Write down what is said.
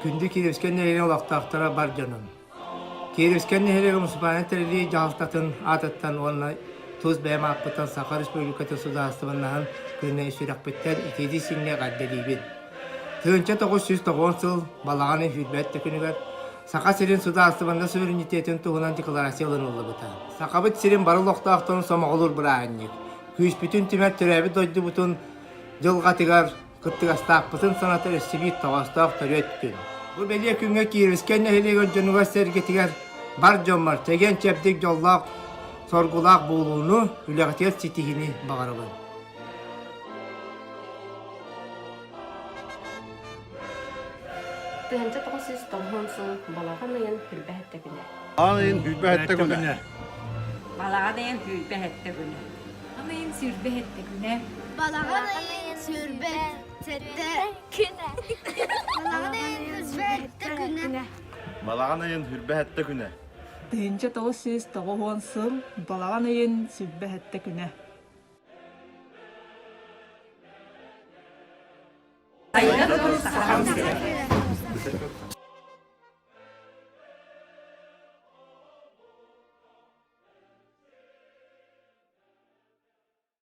Күндү Кировскай нэһилиэгин олохтоохторо бар дьонум! Кировскай нэһилиэгэ муниципальнай тэриллии дьаһалтатын аатыттан уонна тус бэйэм ааппыттан Саха Республикатын судаарыстыбаннаһын күнүнэн сүрэхпиттэн итиитии сиҥҥэ эҕэрдэлиибин! 1990 сыл балаҕан ыйын сүүрбэт күнүгэр Саха сирин судаарыстыбаннай суверенитетын туһунан декларация ылыныллыбыта. Сахабыт сирин бары олохтоохторун сомоҕолуур бырааһынньык. Күүспүтүн түмэр төрөөбүт дойдубутун дьылҕатыгар кыттыгастаахпытын санатар өссө биир тоҕоостоох төрүөт күн. Бу бэлиэ күҥҥэ Кировскай нэһилиэгин дьонугар-сэргэтигэр бар дьоммор чэгиэн-чэбдик дьоллоох, соргулаах буолууну, үлэҕитигэр ситиһиини баҕарабын. 1990 сыл балаҕан ыйын сүүрбэ сэттэ күнэ. Балаҕан ыйын сүүрбэ сэттэ күнэ. Балаҕан ыйын сүүрбэ сэттэ күнэ. Балаҕан ыйын сүүрбэ сэттэ күнэ. Балаҕан ыйын сүүрбэ сэттэ күнэ. Балаҕан ыйын сүүрбэ сэттэ күнэ. Балаҕан ыйын сүүрбэ сэттэ күнэ. 1990 сыл балаҕан ыйын сүүрбэ сэттэ күнэ. Сайда тур Сахам сирэ.